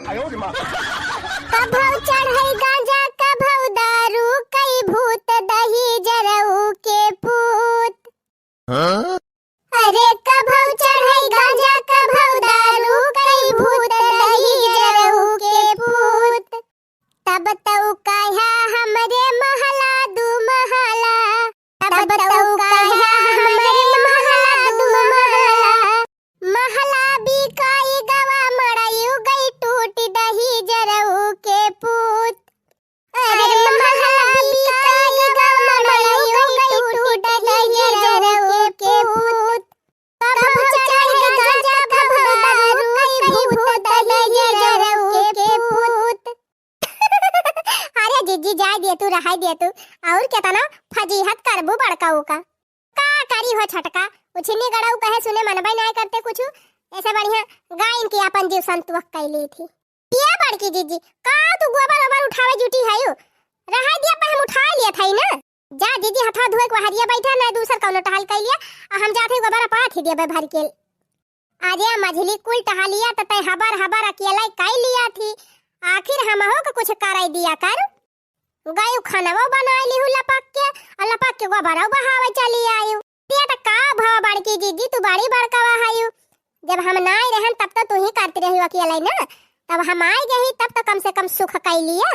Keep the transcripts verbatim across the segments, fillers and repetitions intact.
कभौ चढ़ै गांजा, कभौ दारू, कई भूत दहिजरऊ के पूत। हाँ? अरे कभौ चढ़ै गांजा, कभौ दारू, कई भूत दहिजरऊ के पूत। तब तौ काया हमरे महला दू महला, तब तौ काया हमरे महला दू महला। महला बिकाई गवा, मड़ायु गई टूट दहिजरऊ के पूत। अरे महला बिकाई गवा, मड़ायु गई टूट दहिजरऊ के पूत। कभौ चढ़ै गांजा, कभौ दारू, कई भूत दहिजरऊ के पूत। अरे जिज्जी, जाय दिया तू, रहाय दिया तू। और केतना फजीहत करबू बड़काऊ का। का करी हो छोटका, उछिन्नी गड़ऊ कहे सुने मनबै नाय करते कुछु। ऐसे बढ़िया गाइन के आपन जीव संतोष कैली थी। ये बड़की जिज्जी, का तू गोबर ओबर उठावे जुटी हयू? रहाय दिया, पे हम उठाय लिया था ना। जा जिज्जी, हथवा धोए के वहरिया बैठा, ना दूसर कौनो टहल कैलिया। आ हम जात हई गोबर पाथी देबे भर के। अरे मझली, कुल टहलिया त तै हबर हबर अकेले कई लिया थी, आखिर हमहू के कुछ कराई दिया कर। गयू खानवो बनाई लिहू लपक के, और लपक के गोबरौ बहावे चली आयू। ये त का भवा बड़की जिज्जी, तू बड़ी बड़कवा हयू। जब हम नाई रहन तब तो तू ही करती रही अकेले ना, तब हम आई गई तब तो कम से कम सुख कई लिया।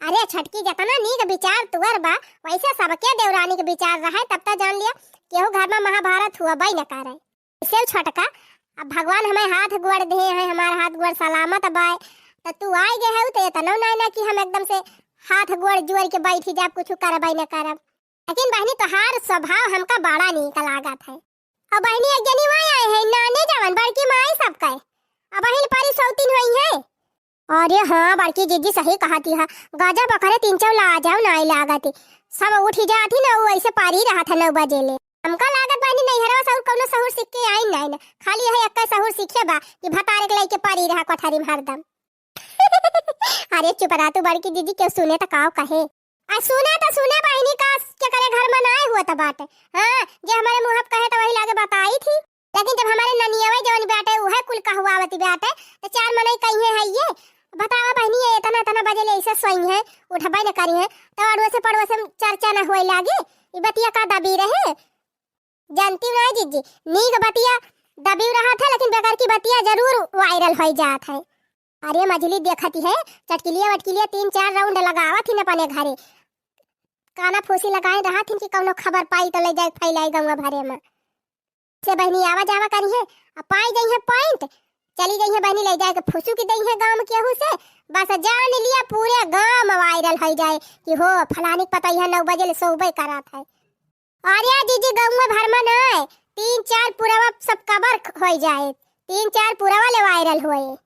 अरे छोटकी, जतना नीक विचार तुअर बा, वैसे सबके देवरानी के विचार रहे, तब त जान लिया केहू घर में महाभारत हुआ बई न करे। ऐसे छोटका, अब भगवान हमें हाथ गोड़ दे हैं, हमार हाथ गोड़ सलामत बाय, त तू आए गए हो तो इतनो नहीं ना कि हम एकदम से हाथ गोड़ जोड़ के बैठी जाब, कुछ करबे न करब। लेकिन बहनी, तोहार स्वभाव हमका बड़ा नीक लागत है। और बहनी, एक जनी वहाँ आए हैं, नानी जवन बड़की माई सब कहे, अब बहन परी सौतीन हुई है। अरे हाँ, बड़की जिज्जी सही कहती है। गजब ओकरे तीन चौ लाजौ नाई लागत। सब उठी जात ही ना, उ ऐसे पारी रहत है नौ बजे ले। हमका लागत बहनी नैहरवा से और कौनो सहूर सीख के आई नाई ना। खाली यही एक्के सहूर सीखे बा कि भतारे के लइके पारी रहा कोठरी में हरदम। अरे चुप रहा तू बड़की जिज्जी, केहू सुने त काव कहे। आ सुने त सुने बहनी, का के करे घर में नाई हुआ त बाटे। हाँ, जे हमारे मुँह पे कहे त वही लागे बताई थी। लेकिन जब हमारे ननियवे जवन बाटे, उहे कुल कहवावती बाटे, त चार मनई कहिए है ये, बतावा बहनी, ये इतना, इतना बजे ले ऐसे सोई है, उठबे न करी है, त अड़ोसे पड़ोसे में चर्चा न होए लागी, ई बतिया का दबी रहे। जानती ना जिज्जी, नीक बतिया दबी रहा था, लेकिन बेकार की बतिया जरूर वायरल होई जात है। अरे मझली देखती है, चटकिलिया वटकिलिया तीन चार राउंड लगावत ही न अपने घरे, काना फूसी लगाए रहत हिन कि कौनो खबर पाई तो ले जाए फैलाई गौवा भरे में। से बहनी आवा जावा करी है, आ पाई गई है पॉइंट, चली गई है बहनी ले जाए के फुसुकी दई है गाँव में केहू से, बस जान लिया पूरे गाँव में वायरल हो जाए कि हो फलानी के पता यह नौ बजे ले सोबे करत है। अरे जिज्जी गौवा भर में ना, तीन चार पुरवा सब कवर हो जाए, तीन चार पुरवा ले वायरल होए।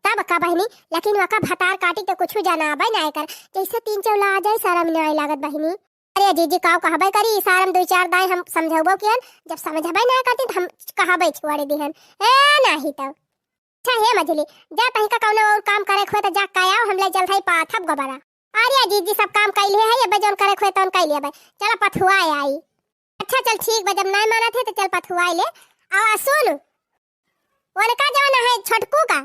तब का बहिनी, लेकिन वका भतार काटी के कुछु जनाबे नाय कर, जैसे तीन चौला आ जाए, शरम नाय लागत बहिनी। अरे जीजी, काव कहबे करी, इशारा में दुई चार दाई हम समझौबो किहन, जब समझबे नाय करती त हम कहबे छोड़ दिहन। ए, नाही तब। अच्छा हे मझली, जा तहिका कौनो और काम करे खोए त जा कयाव, हम ले चलत हई पाथब गोबरा। अरे जीजी, सब काम कैले है, ये बे जौन करे खोए तौन कैले बे। चला पथुआ आई। अच्छा चल ठीक बा, जब नाय मानत है तो चल पथुआई ले। आ सुन, उनका जवन है छोटकू का,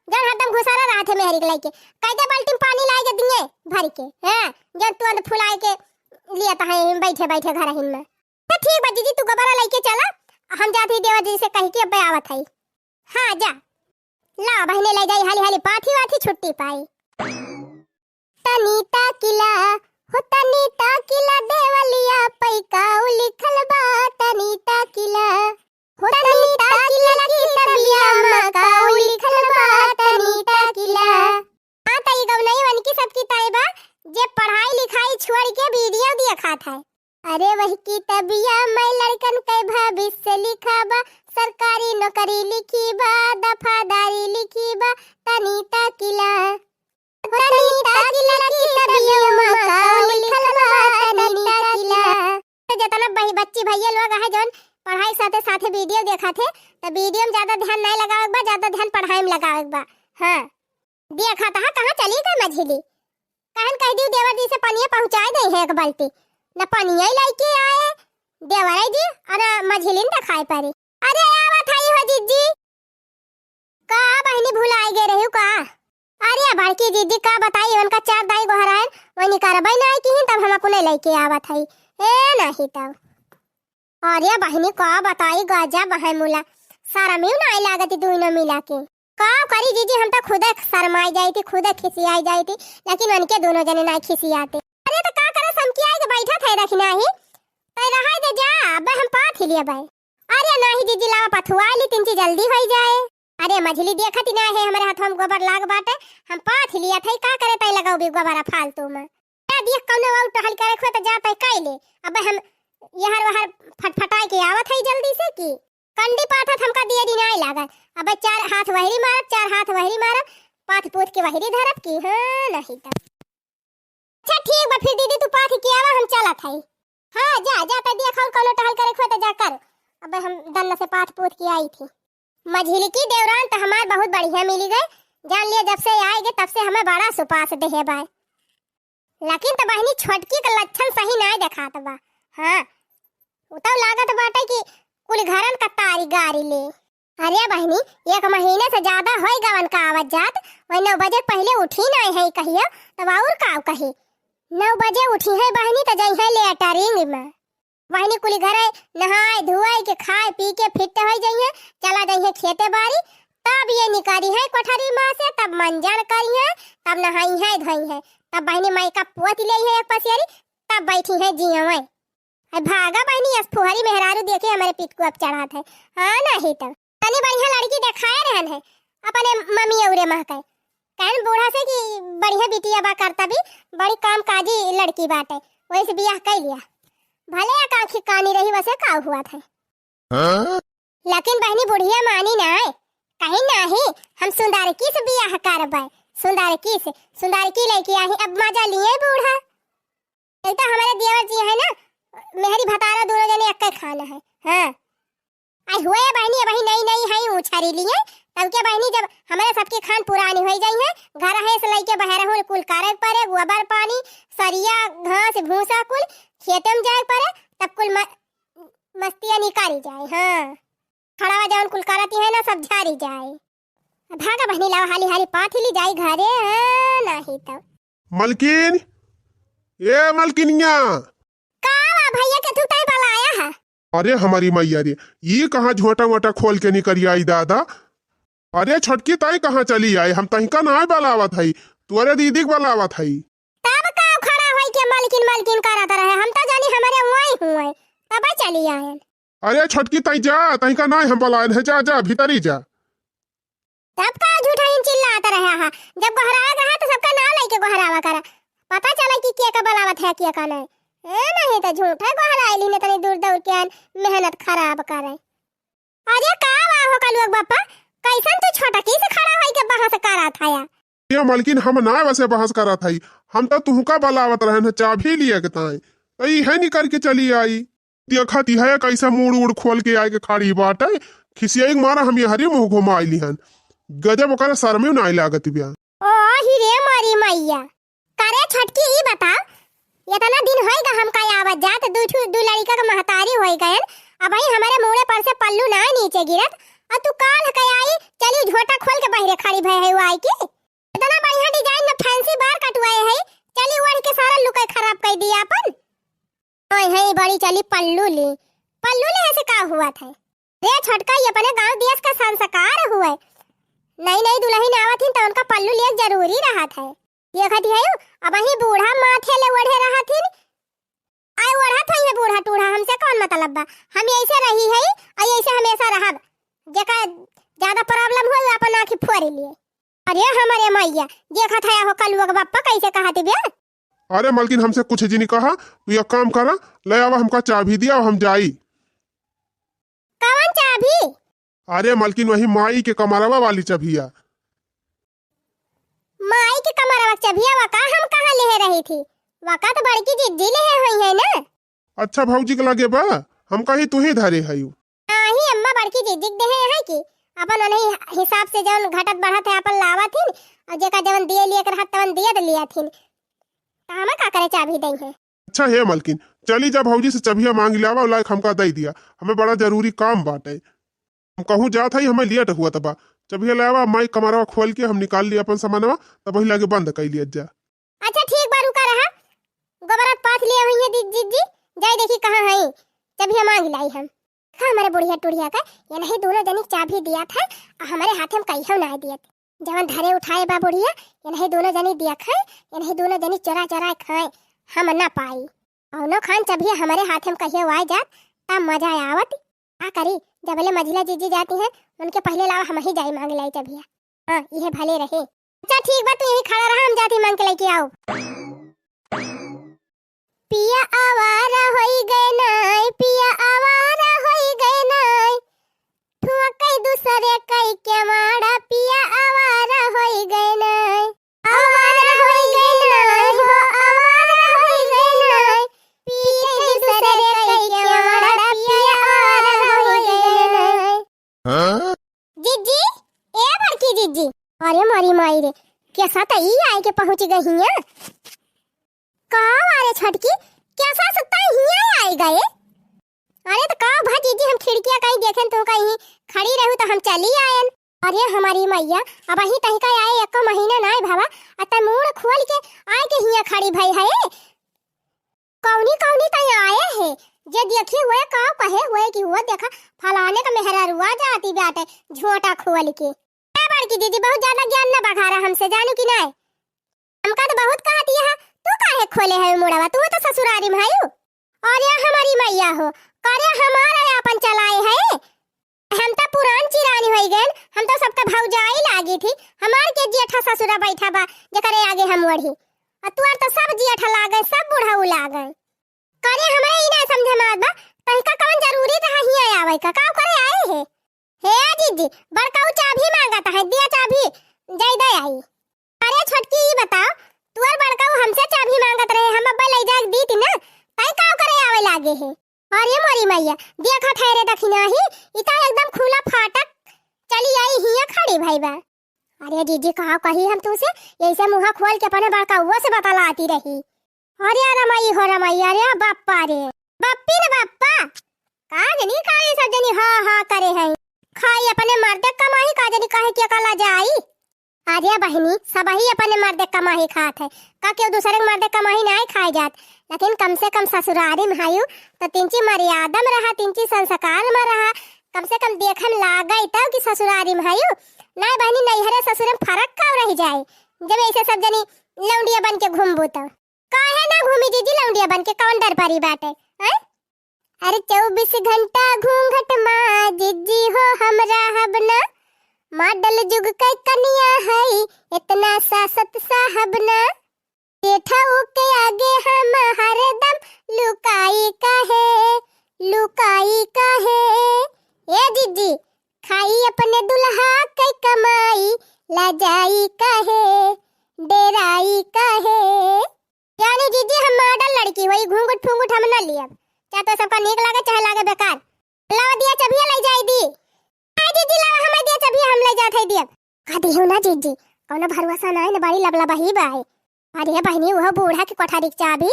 जौन हरदम घुसारा रहत है मेहरी के लइके, कह दे बाल्टी में पानी लाए के दिए भर के, हैं, जौन तुरंत फुलाए के लिए तो है बैठे बैठे घर हिन में। तो ठीक बा जीजी, तू गोबरा लइके चला, हम जात ही देवर जी से कह के अब आवत है। हाँ जा, ला बहिने ले जाई हाली हाली पाथी वाथी छुट्टी पाई। तनी ताकिला, हो तनी ताकिला देवलिया पै काऊ लिखल बा, तनी ताकिला। हो तनी ताकिला किताबिया मा काऊ लिखल बा, तनी ताकिला। हाँ, त ई गौनई वनकी सबकी तय बा, जे पढ़ाई लिखाई छोड़ के वीडियो दिया खात है। अरे वही किताबिया मा लड़कन के भविष्य लिखा बा, सरकारी नौकरी लिखी बा, दफादारी लिखी बा, तनी ताकिला। तनी ताकिला किताबिया मा का लिखल बा, तनी ताकिला। तो जितना बही-, बच्ची भैया लोग है जौन पढ़ाई साथे साथे वीडियो देखा थे, तो वीडियो में ज्यादा ध्यान नहीं लगावे के बा, ज्यादा ध्यान पढ़ाई में लगावे के बा। हाँ, देखा था कहाँ चली गई मझिली। कहन कह दी देवर जी से पनिया पहुँचाए दे है एक बाल्टी, न पनिया ही लइके आए देवर जी, और न मझिली न दिखाई पड़ी। अरे आवत हई हो जीजी। का बहिनी भुलाई गए रही का? कि दीदी का बताई, उनका चार दाई गोहरायन, वही करबै नाहीं किहिन, तब हम अपने लइके आवत हई। ए नाहीं तब। अरे बहिनी का बताई, गजब है मुला, शरमिउ नाहीं लागत दुइनो मिला के। का करी जीजी, हम तो खुदे शरमाई जाई थी, खुदे खिसियाई जाई थी, लेकिन उनके दुनो जने नाहीं खिसियाते। अरे तो का करे, समकी आए के बैठा थे, देखी नाहीं, तो रहाई दे जा, अबे हम पाथ ही लिया बाय। अरे नाहीं जीजी, लावा पथुआ ली, तिनची जल्दी होई जाए। अरे मझली देखत ही नाहीं है, हमरे हथवा में गोबर लाग बाटे, हम पाथ ही लिया थे, का करे तै लगाऊ भी गोबरा फालतू में। ए, देख, कौनो और टहल करे खोत जात है, कैले। अब हम यहर वहर फटफटाए के आवत है जल्दी से कि कंडी पाथत हमका दिया दिन आए लागल। अब चार हाथ वहरी मारब, चार हाथ वहरी मारब, पाथ पूथ के वहरी धरब की, हाँ, नाहीं तब। अच्छा, ठीक बा, फिर दीदी, तू पाथ के आवा, हम चलत हई। हाँ, जा, जा, तै देख, और कौनो टहल करे खोत जा कर। अब हम दन्न से पाथ पूथ के आई थी। मझिलकी देवरान त हमार बहुत बढ़िया मिली गए, जान लिया, जब से आए गए, तब से हमें बड़ा सुपास देहे बाय। लेकिन त बहिनी, छोटकी के लक्षण सही नाय देखात बा। हाँ, उ तो लागत बाटे कि कुल घरन का तारी गारी ले। अरे बहिनी, एक महीने से ज्यादा होई गवन का आवत जात, वही नौ बजे पहिले उठी नाय है कहियो, तब और का कही? नौ बजे उठी है बहिनी, त जई है लेटरिंग में। वहनी कुली घरे नहाए धोए के, खाए पी के फिट होइ जइहें, चला जइहें खेते बारी। तब ये निकरी है कोठरी मा से, तब मंजन करिहें, तब नहाइहें धोइहें, तब बहिनी मेकअप पोत लेइहें एक पसेरी, तब बैठिहें जियवै। अरे भागा बहिनी, अस फुहरी मेहरारू देखे हमरे पिटकू अब चढ़ात है। हाँ, नाहीं तब। तनी बढ़िया लड़की देखाए रहन है अपने मम्मी औरे महके। कहन बूढ़ा से कि बढ़िया बिटिया बा, करता भी, बड़ी काम काजी लड़की बाटे, वही से बियाह कइ लिया। भले एक आँखी कानी रही, वसे का हुआ था। हाँ? लेकिन बहिनी बुढ़िया मानी नाय, कहीं नाहीं, हम सुंदरकी से बियाह करबै, सुंदरकी से, सुंदरकी लइके आही, अब मजा लिए बूढ़ा। एक तो हमरे देवर जी है ना, मेहरी भतारा दोनों जने एक्के खाना है। हाँ। आई हुए बहिनी, अबही नई नई है उछारी लिए, तब के बहिनी जब हमरे सबके खान पुरानी होइ जाई है, घर है से लइके बहरहू कुल करे परे, गोबर पानी, सरिया, घास, भूसा कुल खेते में जाए परे, तब कुल म-, मस्तिया निकारी जाए। हाँ, खड़ावा जौन कुल करती है ना, सब झारी जाए। भागा बहिनी, लावा हाली हाली पाथी ली जाई घरे, हाँ, नाहीं तब। मलकिन, ए मलकिनिया। का बा भैया, के तू तई बलाया है? अरे हमारी मैया रे, ई कहाँ झोंटा वोटा खोल के निकरी आई दादा? अरे छोटकी, तई कहाँ चली आई? हम तहिका नाय बलावत हई, तुअरे दीदी के बलावत हई। तब का खड़ा होई के मलकिन मलकिन करत रहे? हम तो जानी हमरे वहीं हुए, तब चली आयन। अरे छोटकी, तई जा, तहिका नाय हम बलायन है, जा, जा, भीतरी जा। तब का झूठा इन चिल्लात रहे हा? जब गोहरावे के रहा तो सबका नाव लइके गोहरावा करा, पता चले कि के का बलावत है, के का नाय। ए, नाहीं तो झूठा गोहराइली ने तनी दूर दौड़ के आन मेहनत खराब करे। अरे का बा हो कलुआ के बापा, कैसन तू छोटकी से खड़ा होई के बहस करत हया? ए मलकिन, हम ना वसे बहस करत हई, हम तो तुहका बलावत रहन है चाभी लिए के ताई, तो इहे निकर के चली आई। देखत ही है कैसे मूड़ उड़ खोल के आए के खड़ी बाटे, खिसियाई के मारा हम यहरी मुँह घुमाई लिहन। गजब ओकरा शर्मे नाय लागत बिया। ओ ही रे मारी मैया, करे छोटकी, ई बताओ, इतना दिन होइगा हमका आवत जात, दू ठू, दू लड़िका के महतारी होइ गयन, अबहीं हमरे मूड़े पर से पल्लू नाय नीचे गिरत, अउर तू काल्ह के आई, चली झोटा खोल के बहिरे खड़ी भय है आई की। इतना बढ़िया design में fancy बार कटवाए है, चली ओढ़ के सारा look खराब कइ दिया अपन। ओए है बड़ी चली पल्लू ली, पल्लू लेहे से का हुआ था? रे छोटका, ये अपने गाँव देश का संस्कार हुए। नई नई दुलहिन आवत हिन त उनका पल्लू लिए जरूरी रहत है। देखत ही है, अबहीं बूढ़ा माथे ले ओढ़े रहत हिन। आए ओढ़त है ये बूढ़ा टूढ़ा, हमसे कौन मतलब बा? हम ऐसे रही है और ऐसे हमेशा रहब। जेका ज्यादा problem हो, अपन आँखी फोड़ लिए। अरे हमरे मैया, देखत है हो कलुआ के बापा कैसे कहत बिया। अरे मलकिन, हमसे कुछ जिनी कहा, तू एक काम करा, ले आवा हमका चाभी दिया, हम जाई। कवन चाभी? अरे मलकिन, वही माई के कमरवा वाली चभिया। माई के कमरवा के चभिया वका हम कहाँ लेहे रही थी? वका तो बड़की जिज्जी लेहे होइहैं ना। अच्छा भौजी के लगे बा, हम कही तू ही धरे हयू। नाही अम्मा, बड़की जिज्जी के देहे हैं कि अपन उन्हीं हिसाब से जौन घटत बढ़त है अपन लावत हिन, और जेका जवन दिए लिए के रहत तवन दिए दे लिया थिन। तो हमें का करे चाभी दई है। अच्छा हे मलकिन, चली जा भौजी से चभिया मांग लावा, लायक हमका दई दिया, हमें बड़ा जरूरी काम बाटे। हम कहूँ जात हई, हमें लेट हुआ तबा, चबिया लावा, माई कमरवा खोल के हम निकाल ली अपन सामानवा, तब वही लागे बंद कई लिया जा। अच्छा ठीक बा, रुका रहा, गोबरत पाथ लिए हुई है दी-, जीजी, जाई देखी कहाँ है, चबिया मांग लाई हम। हाँ, हमारे बुढ़िया टुढ़िया का, ये नहीं दोनों जनी चाबी दिया था, आ हमारे हाथे में कहियो ना दियत। जवन धरे उठाए बा बुढ़िया, ये नहीं दोनों जनी दिया खाए, ये नहीं दोनों जनी चोरा चोरा खाए, हम ना पाई। कौनो खान चबिया हमारे हाथे में कहियो आए जात, तब मजा आवत। का करी, जबले मझिला जीजी जाती हैं, उनके पहले लावा हम ही जाई मांग लाई चबिया। हाँ, इहे भले रहे। अच्छा ठीक बा, तू यही खड़ा रहा, हम जाती मांग के लेके आओ। पिया आवारा होई गए नाय, पिया आवारा होई गए नाय, ठुआ कई दूसरे कई के मारा, पिया आवारा होई गए नाय। आवारा होई गए नाय हो, आवारा होई गए नाय, पिया कई दूसरे कई के मारा, पिया आवारा होई गए नाय। हाँ? जीजी, ए बड़की जीजी, अरे मोरी माई रे, कैसा त ई आए के पहुँच गई हियाँ। का वारे छोटकी, कैसा सुत्ता हियाँ आए गए? अरे त का भा जीजी, हम खिड़किया कहीं देखेन तो कहीं खड़ी रहू त हम चली आयन। अरे हमारी मैया, अबहीं तहिका आए एको महीना नाय भवा, आ तै मूड़ खोल के आए के हियाँ खड़ी भई है। कौनी कौनी तै आए है, जे देखी हुए का कहे हुए कि हुए देखा फलाने का मेहरारुआ जाती बाटे झोटा खोल के। ए बड़की दीदी, बहुत ज्यादा ज्ञान न बघारा हमसे, जानू कि नाय? हमका तो बहुत कहती है, तू काहे खोले है मुड़वा, तू तो ससुरारी में हयू। अरे हमारी मैया हो, करे हमारा आपन चलाए है। हम तो पुरान चिरानी होई गएन, हम तो सबका भौजाई लागी थी। हमार के जेठा ससुरा बैठा बा, जेकरे आगे हम ओढ़ी। आ तुआर तो सब जेठा लागे, सब बुढ़ऊ लागे। करे हमरे ई ना समझे में आवत बा, तहिका कवन जरूरी रहा हियाँ आवे का, का करे आए है? हे जीजी, बड़काऊ चाभी मांगत है, दिया चाभी, जाई दे आई। अरे छोटकी, ई बताओ, तुअर बड़काऊ हमसे चाभी मांगत रहे, हम अब्बे ले जाए दीती ना, तई का करे आवे लागे है? अरे मोरी मैया, देखत है रे दखिनाही, ई तो एकदम खुला फाटक चली आई हियाँ खड़ी भई बा। अरे जीजी, का कही हम तुसे, ऐसे मुँह खोल के अपने बड़काऊ से बतलाती रही। अरे रमाई हो रमाई, अरे बप्पा रे, बप्पी न बप्पा, का जनी का ये सब जनी हाँ हाँ करे हैं, खाई अपने मर्दे कमाई, का जनी काहे के कला जाई। अरे बहिनी, सबही अपने मर्दे कमाई खात है, का केहू दूसरे के मर्दे कमाई नाय खाए जात, लेकिन कम से कम ससुरारी में हयू, तो तिंची मर्यादा में रहा, तिंची संस्कार में रहा, कम से कम देखे में लागे तब कि ससुरारी में हयू। नाय बहिनी, नैहरे ससुरे में फर्क का रह जाए, जब ऐसे सब जनी लौंडिया बन के घूमबू तो। काहे ना घूमी जीजी लौंडिया बन के, कौन डर परी बाटे, हैं? अरे चउबीस घंटा घूंघट मा जीजी हो हम रहब ना, मॉडल जुग के कनिया हई, इतना सासत साहब ना। जेठऊ के आगे हम हरदम लुकाई काहे, लुकाई काहे। ए जीजी, खाई अपने दुल्हा के कमाई, लाजाई काहे, डेराई काहे। जानी जीजी, हम मॉडल लड़की होई, घूंघट फूंघट हम न लियब, चाहे तो सबका नीक लागे चाहे लागे बेकार। लावा दिया चबिया ले जाई दी। आई जीजी, लावा हमें दिया चबिया, हम ले जात है दियब। का दियो ना जीजी, कौनो भरोसा नाय न, बड़ी लबलबही बाय। अरे बहिनी, उहो बूढ़ा के कोठारी के चाबी,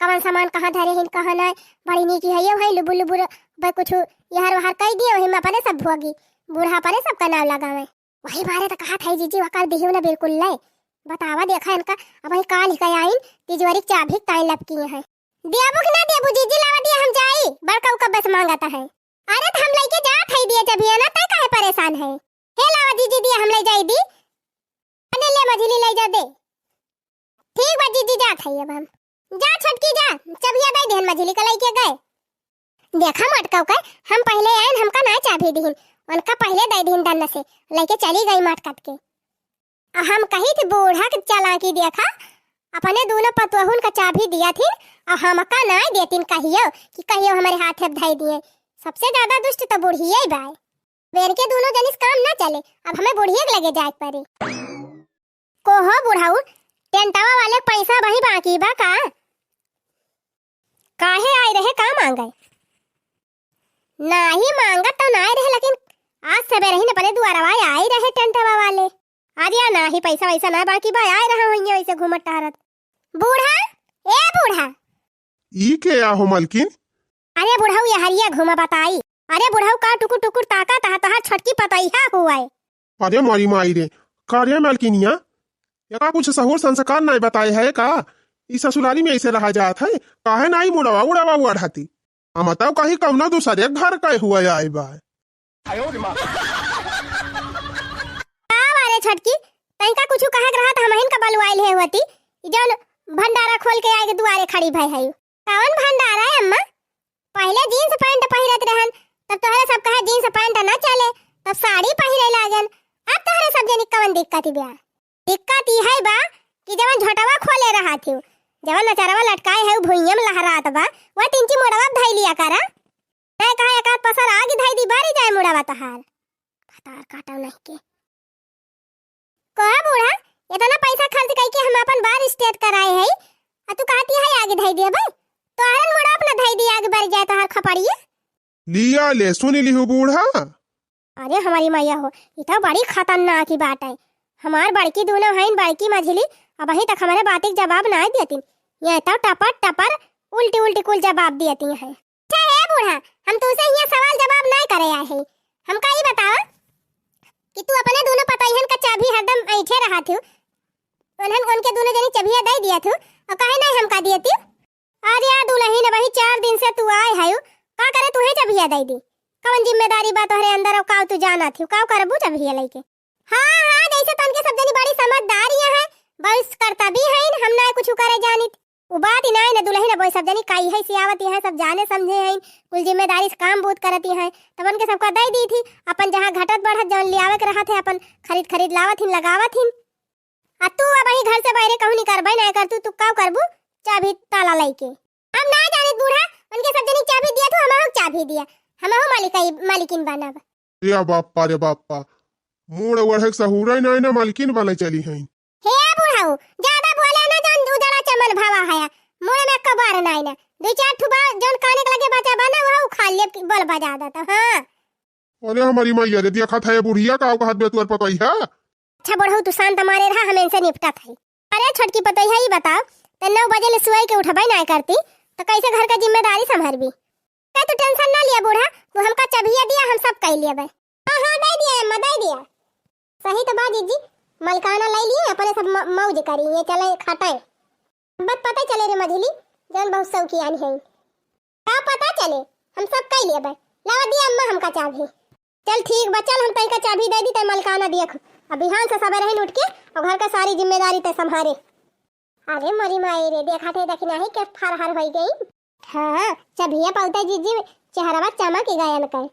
कवन सामान कहाँ धरे हिन कहाँ नाय, बड़ी नीकी है ये भाई, लुबुर लुबुर बे कुछ यहर वहर कई दिए, वही में अपने सब भोगी, बूढ़ा अपने सबका नाम लगावे। वही बारे तो कहा था जीजी, वह कर दिहियो ना बिल्कुल ले। बतावा देखा इनका, अब वही काल ही का आइन, तिजोरी के चाबी ताई लपकी है। देबू कि ना देबू जीजी, लावा दिया हम जाई, बड़का उका बस मांगता है। अरे तो हम लेके जात है दिया जब ये ना, तय काहे परेशान है? हे लावा जीजी दिया हम ले जाई दी, अने ले मझिली ले जा दे। ठीक बा जीजी, जात है अब हम। जा छोटकी जा, चबिया दे देहन मझिली का लेके गए। देखा मटकऊ के, हम पहले आइन, हमका ना चाबी दिहिन, उनका पहले दे दिहिन दन्न से, लेके चली गई मटकत के। आ हम कही थी बूढ़ा के चालाकी देखा, अपने दोनों पतोहुन का चाबी दिया थी, और हमका ना देतिन कहियो कि कहियो हमारे हाथे धई दिए। सबसे ज्यादा दुष्ट तो बुढ़िया ही बाय। बेर के दोनों जनिस काम ना चले, अब हमें बुढ़िया के लगे जाए के पड़ी। को हो बुढ़ऊ, टेंटवा वाले पैसा वही बाकी बा का? काहे आए रहे, का मांगे? नाही मांगत तो नाय रहे, लेकिन आज सबेरे ही न अपने दुआरवा आए रहे टेंटवा वाले। अरे नाही, पैसा वैसा ना बाकी बा, आए रहे होइए वैसे घूमत टहरत। बूढ़ा, ए बूढ़ा। ई के या हो मलकिन? अरे बुढ़ऊ, ये हरिया घूमा बताई। अरे बुढ़ऊ, का टुकुर टुकुर ताकत है, तोहार छोटकी पतोहिया हुआ है। अरे मोरी माई रे, का रे मलकिनिया, एका कुछ सहूर संस्कार नाई बताए है का? ई ससुरारी में ऐसे रहा जात है, काहे नाई मुड़वा उड़वा उड़ाती? हम तउ कही कउनो दूसरे घर का हुआ आए बा। का बारे छोटकी, तैका कुछ कहे के रहा त हमहिन का बलुआइल है होती, ई जौन भंडारा खोल के आए के दुआरे खड़ी भई है। कौन भंडारा है अम्मा? पहिले जींस पैंट पहिरत रहन, तब तोहरे सब कहे जींस पैंट ना चले, तब साड़ी पहिरे लागन। अब तोहरे सब जनी कवन दिक्कत बा? दिक्कत ई है बा कि जवन झोटवा खोले रहा थी, जवन नचरवा लटकाए है, उ भुइयम लहरात बा, वह टिंची मुड़वा धई लिया करा। नहीं कहा एक आध पसर आगे धई दी, बारी जाए मुड़वा तोहार। भतार काटो नहीं के। कहा बूढ़ा, इतना पैसा खर्च करके हम अपन बार स्ट्रेट कराए है, आ तू कहती है आगे धई दिए भाई, तोहरन मुड़ा अपना धई दी आगे बारी जाए तोहार खपड़िए। लिया ले, सुन लिहू बूढ़ा। अरे हमारी मैया हो, ई तो बड़ी खतरनाक ही बात है। हमार बड़की दोनों हैं, बड़की मझली, अबहीं तक हमारे बात के जवाब ना देती। ये तो टपर टपर उल्टी उल्टी कुल जवाब देती हैं। अच्छा हे बूढ़ा, हम तुमसे ये सवाल जवाब ना करे आए हैं। हमका ई बतावा कि तू अपने दोनों पतोहियन का चाभी हरदम ऐंठे रहा थू, उन्हन, उनके दोनों जनी चबिया दे दिया थू, और काहे नहीं हमका दिए थू? अरे या दुलहिन, अबही चार दिन से तू आए हयू, का करे तुहे चबिया दे दी? कवन जिम्मेदारी बा तोहरे अंदर, और काव तू जाना थी, काव करबू चबिया लेके? हाँ, हाँ, जैसे तनके सब जनी बड़ी समझदार यहाँ है, बहुत करता भी है, हम ना कुछ करे जानित। उ बात ही नाई न दुलहिन, अब सब जनी काई है सियावत यहाँ, सब जाने समझे हैं, कुल जिम्मेदारी से काम बहुत करती हैं, तब उनके सबका दे दी थी, अपन जहाँ घटत बढ़त जौन लियावे के रहत है, अपन खरीद खरीद लावत हिन, लगावत हिन। आ तू अबही घर से बाहरे कहूँ निकरबे ना कर तू, तू का करबू? चाभी ताला लइके। हम ना जानित बूढ़ा, उनके सब जनी चाभी दिया तू, हमहू चाभी दिया, हमहू मालिकाई, मालिकिन बनब। रे बाप्पा, रे बाप्पा, मूड़ ओढ़े के सहूरे नाई ना, मालकिन बने चली हैं। हे बूढ़ऊ, ज्यादा बोले ना, जौन उजड़ा चमन भावा हया, मूड़ में कबार नाई ना। दू चार ठू बा, जौन काने के लगे बचा बा ना, वह उखाड़ ले, बोल बजा देता, हाँ। अरे हमारी मैया रे, देखा था ये बुढ़िया का कहत बे तुअर पतोहिया। अच्छा बूढ़ऊ, तू शांत मारे रहा, हम इनसे निपटत है। अरे छोटकी पतोहिया, ई बताओ, त नौ बजे ले सोए के उठबे ना करती, तो कैसे घर का जिम्मेदारी संभरबी? का तू टेंशन ना लिया बूढ़ा, तू हमका चबिया दिया, हम सब कह लिया बे। हाँ, हाँ, दे दिया अम्मा, दे दिया। सही तो बा जीजी, मलकाना ले लिए, अपने सब म-, मौज करी, ये चले खटाए। बस पता चले रे मझली, जौन बहुत शौकियान है। का पता चले, हम सब कह लिए बे। लावा दिया अम्मा हमका चाभी। चल ठीक बा, चल हम तैका चाभी दे दी, तै मलकाना देख। अब बिहान से सबेरे ही उठ के और घर का सारी जिम्मेदारी तै संभारे। अरे मोरी माई रे, देखा थे, देखी नाही के फरहर होई गई। हाँ, चभिया पौता जीजी, चेहरवा चमक गयन के।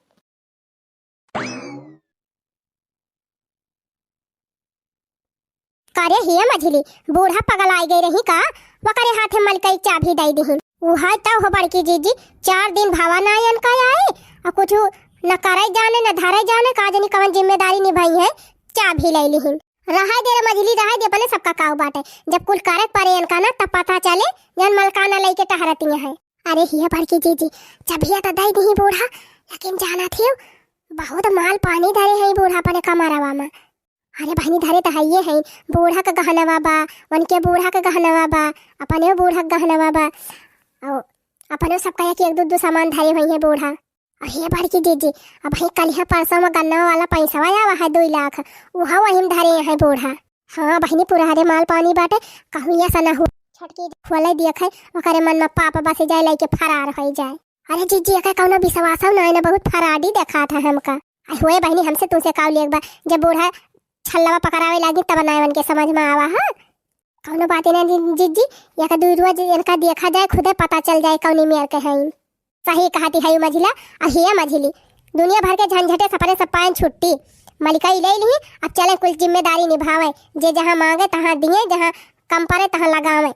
करे हिया मझली, बूढ़ा पगल आई गई रही का? वकरे हाथे मलकई चाभी दई दिहिन। उहा तो हो बड़की जीजी, चार दिन भावा ना अनका आए, और कुछ न करे जाने, न धरे जाने, का जनी कवन जिम्मेदारी निभाई है, चाभी ले लिहिन। रहाई दे रे मझली, रहाई दे, अपने सबका काव बाटे। जब कुल करे परे इनका ना, तब पता चले, जन मलकाना लेके टहरती हैं। अरे हिया बड़की जीजी, चबिया तो दई दिही बूढ़ा, लेकिन जाना थी, बहुत माल पानी धरे हैं बूढ़ा अपने कमरवा में। अरे बहिनी, धरे तो हइये हैं, बूढ़ा का गहनवा बा, उनके बूढ़ा का गहनवा बा, अपने बूढ़ा का गहनवा बा, और अपने सबका एक, एक दो, दो सामान धरे हुई है बूढ़ा। अरे बड़की जीजी, अबही कलिहा परसों में गन्ना वाला पैसवा आवा है दुई लाख, उहा वही में धरे हैं बूढ़ा। हाँ बहिनी, पूरा हरे माल पानी बाटे, कहूँ ऐसा ना हो। छोटकी खोले देखे, ओकरे मन में पाप बस जाए, लेके फरार हो जाए। अरे जीजी, एकर कौनो विश्वास ना है ना, बहुत फराडी देखा था हमका। आई होए बहिनी, हमसे तुमसे काव लेक बा, जब बूढ़ा छल्लवा पकड़ावे लागी तब ना उनके समझ में आवा है। कौनो बात ना जी-, जीजी, एक दू रोज इनका देखा जाए, खुदे पता चल जाए कौनी मेर के हैं। सही कहती है मझिला, अहिया मझिली, दुनिया भर के झंझटे सपरे सब पायन छुट्टी, मलिकाई ले ली, अब चले कुल जिम्मेदारी निभावे, जे जहाँ मांगे तहाँ दिए, जहाँ कम पड़े तहाँ लगावे।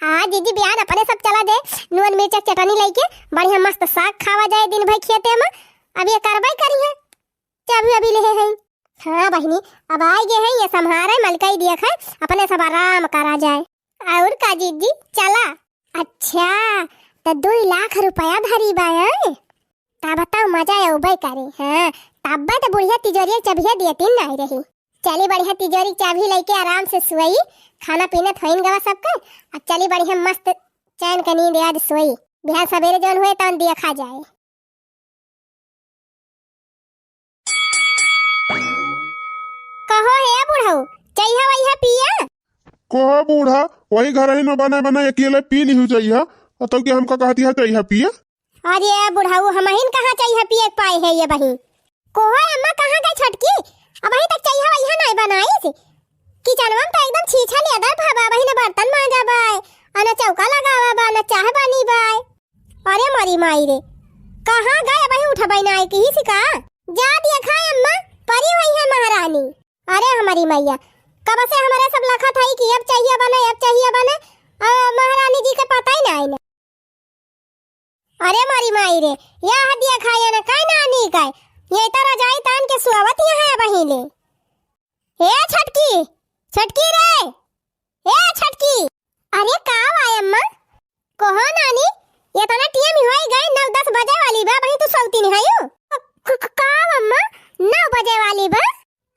हाँ जीजी, बिहान अपने सब चला दे, नून मिर्चा चटनी लेके बढ़िया मस्त साग खावा जाए दिन भर खेते में। अब ये करवाई करी है, चाबी अभी ले हैं। हाँ बहिनी, अब आए गए हैं, ये संभारे मलकई दिया खाए, अपने सब आराम करा जाए। और का जीजी, चला। अच्छा, तो दुई लाख रुपया धरी बा, हैं? ता बताओ, मजा अउबे करे। हाँ, तब्बे तो बुढ़िया तिजोरिया चबिया दिए तीन नहीं रही। चली बढ़िया तिजोरी चाबी लेके आराम से सोई, खाना पीना थोइन गवा सबके, अब चली बढ़िया मस्त चैन के नींद आज सोई, बिहान सवेरे जौन हुए तौन देखा जाए। कहो हे बुढ़ऊ, चइहा वइहा पिया? कहो बूढ़ा, वही घरहिन में बनाए बनाए अकेले पी लिहू चइहा, अतउ कि हमका कहतिहा चइहा पिया? अरे बुढ़ऊ, हमहिन कहाँ चइहा पिए के पाए है ये बहिन। कहो अम्मा, कहाँ गए छोटकी? अबहीं तक चइहा वइहा नाहीं बनाइस। किचनवा में तो एकदम छीछा लेदर भवा, अबहीं न बर्तन मांजा बाय, अ न चौका लगावा बा, न चाह बनी बाय। अरे मरी माई रे, कहाँ गए? अबहीं उठबइ नाहीं किहिस का? जा देखा अम्मा, परी हुई है महारानी। अरे हमरी मइया, कब से हमरे सब लखत हई कि अब चइहा बने, अब चइहा बने, अ महारानी जी के पता ही नाहीं न। अरे मोरी माई रे, या हदिया खाया न काय नानी काय, ये तो रजाई तान के सुआवत यहाँ है बहिले। ए छोटकी, छोटकी रे, ए छोटकी। अरे का बा अम्मा? कहो नानी, इतना टेम होई गए, नौ दस बजे वाली बा, अबहीं तू सौती नहीं हयू? क-, क-, का बा अम्मा, नौ बजे वाली बा?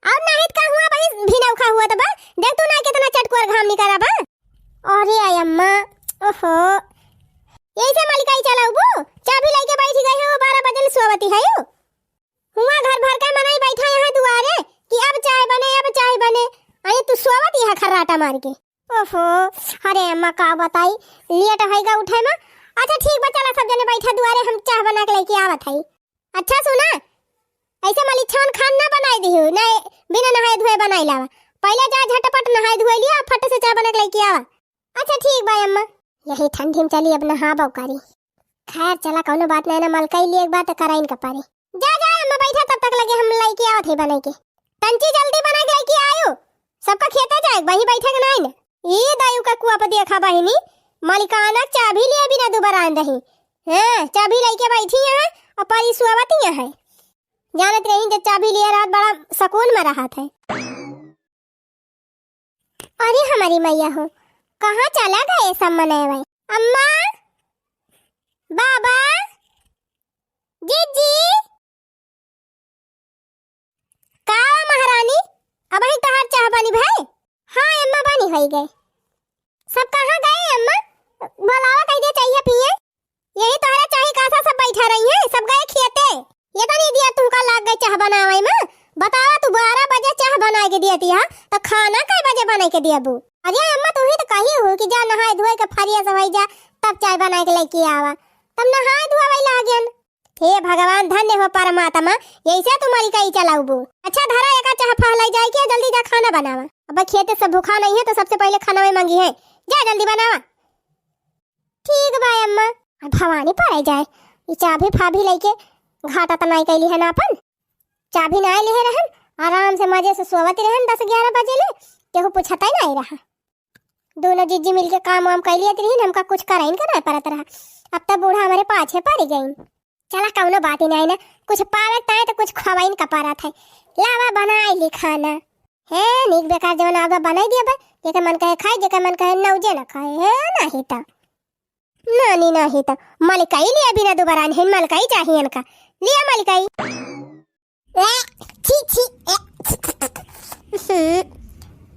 अउर नाहीं त का हुआ भाई, भिनौखा हुआ त बा। देख तू ना कितना चटकोर घाम निकरा बा। अरे आय अम्मा, ओहो। यही से मलिकाई चलाउबू? चाभी लइके बैठी गई हो, बारह बजे ले सोवती है यू। हुआ घर भर के मनई बैठा यहाँ दुआरे कि अब चाय बने, अब चाय बने। अरे तू सोवती है खर्राटा मार के। ओहो, अरे अम्मा का बताई, लेट होइगा उठे में। अच्छा ठीक बा, चला सब जने बैठा दुआरे, हम चाह बना के लइके आवत हई। अच्छा सुना, ऐसे मलिच्छवन खान ना बनाई दिहू, ना बिना नहाए धोए बनाई लावा। पहिले जा झटपट नहाए धोए लिया, फट से चाह बना के लइके आवा। अच्छा ठीक बा अम्मा। यही ठंडी में चली अब नहाबो करी। खैर चला कौनो बात नहीं ना, मलकई लिए एक बात कराइन का पारी। जा जा अम्मा बैठा, तब तक लगे हम लइके आवत है बनाई के। तंची जल्दी बना के लइके आयो, सबका खेते जाए, वहीं बैठे के नहीं ना। ई दायु का कुआ पर देखा बहिनी, मलिकाना चाभी लिए बिना दुबरान रही। हाँ, चाभी लइके बैठी यहाँ और परी सुआवती यहाँ है। जानत रही जब चाभी लिए रहत बड़ा सुकून में रहत है। अरे हमारी मैया हो, कहाँ चला गए सब मनई? अम्मा, बाबा, जीजी, का महारानी, अबही तहार चाह पानी भए? हाँ अम्मा, पानी होई गए। सब कहाँ गए अम्मा? बोलावा कह दे, चाहिए पिए। यही तोहरा चाही का सा सब बैठा रही है, सब गए खेते। ये तो नहीं दिया तुमका लाग गए चाह बनावे में। बतावा तू बारह बजे चाह बनाए के दिया तिहा, तो खाना कै बजे बनाए के दिया बू? अरे अम्मा तू ही तो कही हो कि जा नहाए धोए के फरिया से होई जा, तब चाय बनाए के लेके आवा। तब नहाए धोए लागियन। हे भगवान, धन्य हो परमात्मा, यैसे तू मलिकाई चलाउबू। अच्छा, धरा एका चाह फहलाई जाए के, जल्दी जा खाना बनावा। अब खेते से भूखा नहीं है, तो सबसे पहिले खाना में मांगी है। जा जल्दी बनावा। ठीक बा अम्मा। अब भवानी परे जाए, ई चाभी फाभी लइके घाटा त नाई कैली है ना अपन। चाभी नाई लिहे रहन, आराम से मजे से सोवत रहन दस ग्यारह बजे ले, केहू पूछता ही नाई रहा। दोनों जीजी मिलके काम वाम कर लियत रही, हमका कुछ करइन के ना परत रहा। अब तो बूढ़ा हमारे पाछे पड़ गई। चला कौनो बात ही नहीं ना, कुछ पावे ताए तो कुछ खवाइन का परत है। लावा बनाई ली खाना। हे नीक बेकार जवन आवा बनाई दिया बा, जेकर मन कहे खाए, जेकर मन कहे नौजे ना खाए, हे नहीं तो। नानी नहीं तो मलकाई लिया बिना दोबारा नहीं, मलकाई चाहिए इनका। लिया मलकाई। ए, छी, छी, ए, हम्म,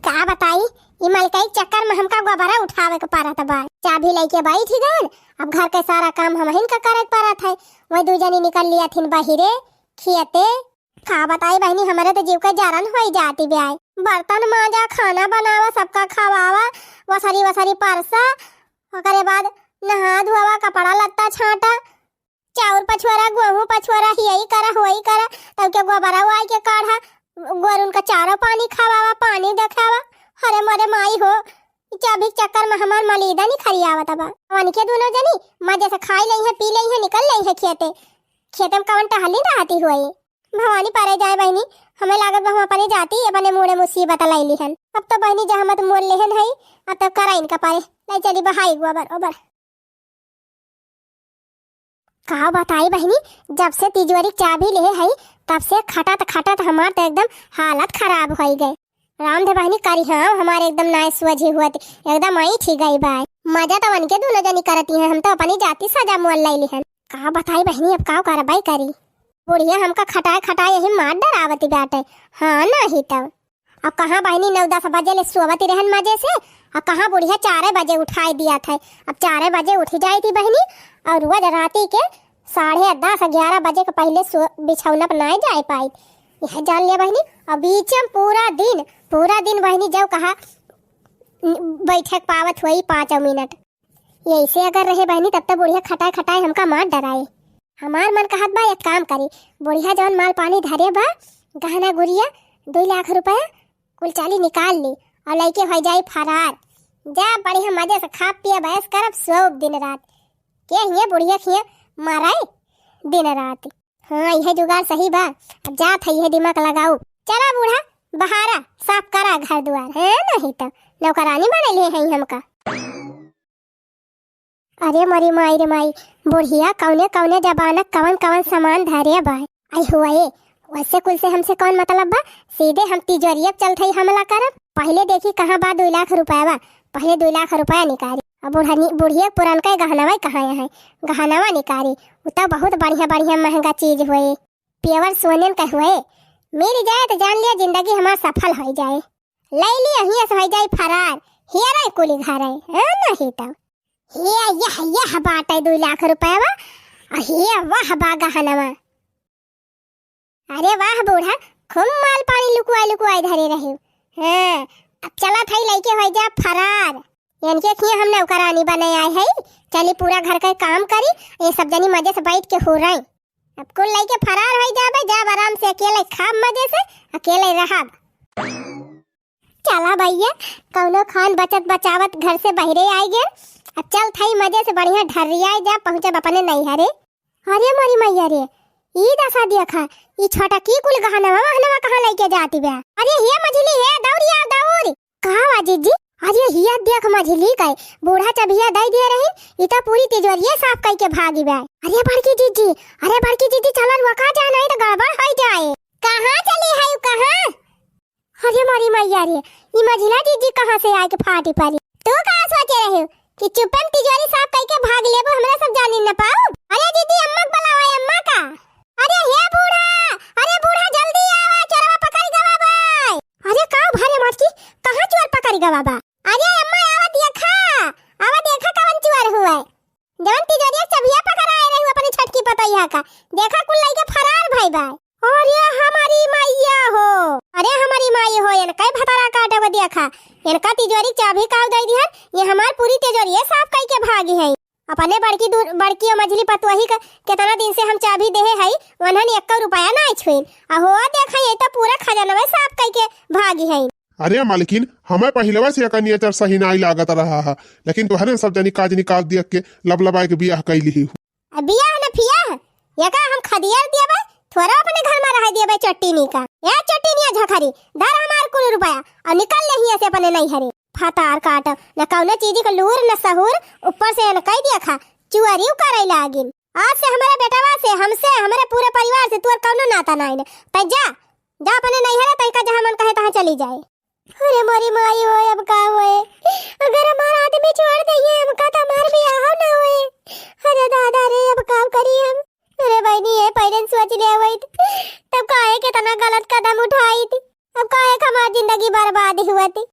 का बताई, ई मलकाई के चक्कर में हमका गोबरा उठावे के पड़त बा। चाभी लेके बैठ गए, अब घर के सारा काम हमहिन का करे के पड़त है। वही दू जनी निकल लिया थिन बहिरे, खियते। का बताई बहिनी, हमरे तो जीव के जरन होई जाती ब्याय। बर्तन मांजा, खाना बनावा, सबका खवावा, वसरी वसरी परसा, ओकरे बाद नहा धोवा, कपड़ा लत्ता छांटा, चाउर पछुआरा, गेहूं पछुआरा, हियई करा, होई करा, तब के गोबरा उआई के काढ़ा, गोरुन का चारो पानी खवावा, पानी देखावा। अरे मोरे माई हो, ई चाभी के चक्कर में हमार मलीदा नहीं खरियावत बा। उनके दोनों जनी मजे से खाई लई है, पी लई है, निकल लई है खेते। खेते में कवन टहली रहती हुई। भवानी परे जाए बहिनी, हमें लागत बा हम अपने जाति, अपने मूड़े मुसीबत लैली हन। अब तो बहिनी जहमत मोल लेहन है, अब तो कराइन का पारे। ले चली बहाई गोबर ओबर। का बताई बहिनी, जब से तिजोरी के चाबी लेहे हई, तब से खटत खटत हमार तो एकदम हालत खराब होई गए। राम दे बहिनी करी हाँ, हमारे एकदम नाय सुअझी हुअत, एकदम ऐंठी गई बाय। मजा तो वनके दोनों जनी करती हैं, हम तो अपनी जाति सजा मोल लैली हन। का बताई बहिनी, अब का करबाई करी, बुढ़िया हमका खटाए खटाए यही मार डरावती बाटे। हाँ नहीं तो। अब कहाँ बहिनी नौ दस बजे ले सोवती रहन मजे से, और कहाँ बुढ़िया चार बजे उठाए दिया था। अब चार बजे उठ जाई थी बहिनी, और रोज राती के साढ़े दस ग्यारह बजे के पहले सो-, बिछौना पर ना जाए पाई। यह जान लिया बहिनी, अब बीच में पूरा दिन, पूरा दिन बहिनी जब कहा बैठक पावत हुई पाँच मिनट। ऐसे अगर रहे बहिनी, तब तो बुढ़िया खटाए खटाए हमका मार डराए। हमार मन कहत बा, एक काम करी, बुढ़िया जौन माल पानी धरे बा, गहना गुरिया, दुई लाख रुपया, कुल चाली निकाल ली और लइके हो जाई फरार। जा बढ़िया मजे से खा पिया, बहस करब, सोब दिन रात। के हिये बुढ़िया खिये मारे दिन रात। हाँ, यह जुगाड़ सही बा। अब जात है, यह दिमाग लगाऊ। चला बूढ़ा, बहारा, साफ करा घर दुआर, है नहीं तो नौकरानी बनैले है हमका। अरे मरी माई रे माई, बुढ़िया कौने कौने जमाना कवन कवन सामान धरे बा। आई हुआ ए, वैसे कुल से हमसे कौन मतलब बा? सीधे हम तिजोरिया पे चलत हई हमला करब। पहिले देखी कहाँ बा दुई लाख रुपया बा, पहिले दुई लाख रुपया निकारी। अब बुढ़नी, बुढ़िया पुरनका गहनवा कहाँ है, गहनवा निकारी। उ तो बहुत बढ़िया बढ़िया महंगा चीज हुए, pure सोनन के हुए। मिल जाए तो जान लिया जिंदगी हमार सफल हो जाए। ले ली, हियाँ से हो जाए फरार। हियरे कुली घर है, हाँ नहीं तो। हे, यह, यह बाटे दुई लाख रुपया बा, आ हे, वाह बा गहनवा। अरे वाह बूढ़ा, खूब माल पानी लुकुआई लुकुआई धरे रहे। हाँ, अब चला थाई लइके हो जा फरार। इनके खिया हम नौकरानी बने आए है, चली पूरा घर का काम करी, ये सब जनी मजे से बैठ के हो रही। अब कुल लइके फरार हो जाबे, जाब आराम से अकेले खाब मजे से, अकेले रहब। चला भैया, कौनो खान बचत बचावत घर से बहरे आइ गए। अब चल थाई मजे से बढ़िया ढर्रियाए जा, पहुँचब अपने नैहरे। अरे मोरी मैया रे, ई दशा देखा, ई छोटा की कुल गहनवा वहनवा कहाँ लइके जाती बा? अरे हे मझली हे, दौड़ या दौड़। कहाँ बा जीजी? अरे हिया देख मझली के, बूढ़ा चबिया दे दिए रही, ई तो पूरी तिजोरिये साफ कई के भागी बा। अरे बड़की जीजी, अरे बड़की जीजी, चलन वो का जाना, ई तो गड़बड़ हो जाए। कहाँ चली है, कहाँ? अरे मोरी मैया रे, ई मझिला जीजी कहाँ से आके फाटी पड़ी? तू का सोचे रहे हो कि चुप्पन तिजोरी साफ कई के भाग लेबो, हमरा सब जानी न पाओ? अरे दीदी, अम्मा के बुलावा, अम्मा का। अरे हे बूढ़ा, अरे बूढ़ा जल्दी आवा, चोरवा पकड़ गवा बा। अरे का भरे मटकी, कहाँ चोर पकड़ गवा बा? अरे अम्मा आवा देखा, आवा देखा कवन चोर हुआ है। जवन तिजोरिया के चबिया पकड़ाए रही अपनी छोटकी पतोहिया का, देखा कुल लइके फरार भई बा। अरे हमारी मैया हो, अरे हमारी माई हो, इनका ही भतारा काटे वो देखा, इनका तिजोरी चाबी काव दे दिहन, ये हमार पूरी तिजोरिये साफ कई के भागी है। अपने बड़की दू-, बड़की और मझली पतोही का कितना दिन से हम चाबी देहे है, उन्हन एक्को रुपया ना छुइन। अहो देखा, ये तो पूरा खजानवे साफ कई के भागी है। अरे मालकिन, हमें पहिलवा से एकर नेचर सही नाई लागत रहा है, लेकिन तोहरे सब जनी काज निकाल दिया के लबलबाए के बियाह कैली ही। अब बियाह न फियाह, एका हम खदियर दिया बा, थोड़ा अपने घर में रह दिया बा चट्टीनी का। ए चट्टीनिया झखरी, धर हमार कुल रुपया और निकल ले हियां से अपने नैहरे। फतार काट, न कौनो चीज के लूर न सहूर, ऊपर से न कह दिया खा, चुअरी करे लागिन। आज से हमारे बेटवा से, हमसे, हमारे पूरे परिवार से तोर कौनो नाता नाई न। तै जा, जा अपने नैहरे, तै का जहाँ मन कहे तहाँ चली जाए। अरे मोरी माई होए, अब का होए? अगर हमार आदमी छोड़ दइहे हमका, त हमार बियाह ना होए। अरे दादा रे, अब का करी हम? अरे बहिनी, ये पहिले सोच ले होइत, तब काहे केतना गलत कदम उठाइत? अब काहे के हमार जिंदगी बर्बाद हुअत?